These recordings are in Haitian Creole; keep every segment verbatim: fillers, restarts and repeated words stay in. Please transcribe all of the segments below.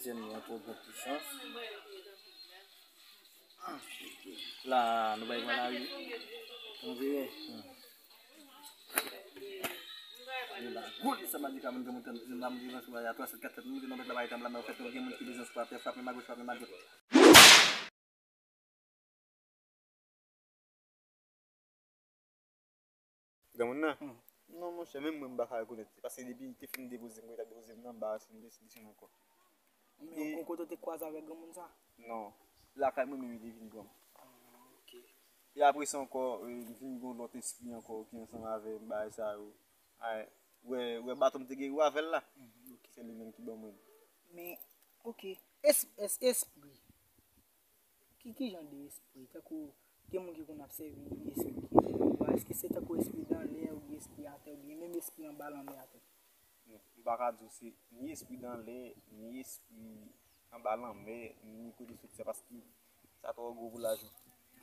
Dezyèm nou an twò bon pwisans. La, nou bay pran lari. Anveye. Li la. Gwo li sa, medikaman, gen moun tann, gen moun ki bezwen sou a twa sèt kat sèt, moun ki nan bèt la bay tann la, men an fèt, gen moun ki bezwen sou atè, frape m agoch, frape m adwat. Granmoun nan? Hmm. Non, monchè, menm mwen m pa ka rekonèt li. Paske depi li te fin depoze m, mwen t ap depoze m nan, m pa wè si m te desann ankò. Men yon kote w te kwaze avèk granmoun sa? Non. Lakay mwen menm li te vin pran m. Ah, ok. E apre sa ankò, eh, m vin gen yon lòt espri ankò ki ansanm avè m, bagay sa yo. Ay, wè, wè baton m te geri w avè l la. Mhm, ok. Se li menm ki ban mwen l. Men, ok. Es, es, espri. Ki, ki jan de espri? Tankou, gen moun ki konn ap sèvi espri ki jan de bwa? Èske se tankou espri dan lè, oubyen espri atè, oubyen menm espri anba lanmè atè? Non, m pa ka di w se ni espri dan lè, ni espri anba lanmè, ni kote soti sa, paske sa twò gwo pou laj ou.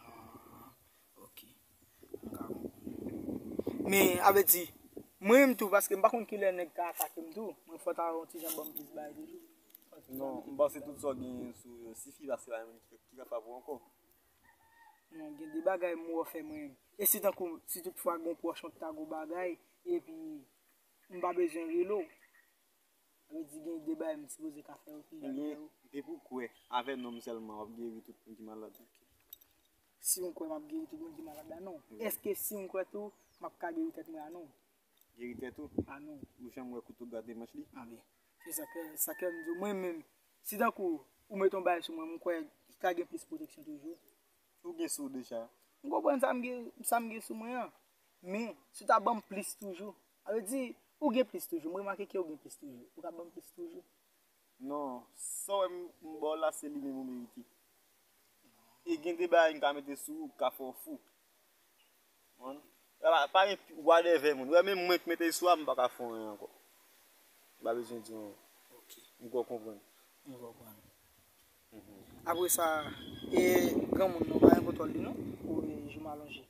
Ah, ok. M ka konprann. Men, avèti, mwen menm tou, paske m pa konn kilè nèg ka atake m tou, mwen fò ta yon ti jan ban m plis bagay toujou. Non, m panse tout sa w genyen sou yo sifi, paske pa gen moun ki, ki kapab ou ankò. Non, gen de bagay m wè w fè mwen menm. E si tankou, si toutfwa gen yon pwòch mwen ki ta gen yon bagay, epi m pa bezwen rele w, sa vle di gen de bagay m sipoze ka fè yo ki lè yo. Ebyen, depi w kwè, avè non m sèlman, w ap geri tout moun ki malad. Si m kwè m ap geri tout moun ki malad la, non. Wi. Èske si m kwè tou, m ap ka geri tèt mwen a non? Geri tèt ou? A non. Ou janm wè kouto gade manch li? A byen. Se sa ke, sa ke m di w. Mwen menm, si tankou ou mete yon bagay sou mwen, m kwè li ka gen plis pwoteksyon toujou. Ou gen sou w deja. M konprann sa m gen, sa m gen sou mwen an. Men, si w ta ban m plis toujou, sa vle di, ou gen plis toujou. M remake ke ou gen plis toujou. Ou ka ban m plis toujou. Non, sa w wè m, m ba w la, se li menm ou merite. E gen de bagay m ka mete sou ou, k ka fè w fou. Konprann? Pa, pa gen pi, whatever moun. Ou wè menm mwen k mete l sou a, m pa ka fè w anyen ankò. M pa bezwen di w anyen. Ok. M kwè w konprann. M konprann. Mhm. Apre sa, e granmoun nan, pa gen kontwòl li non, pou e jou m alonje.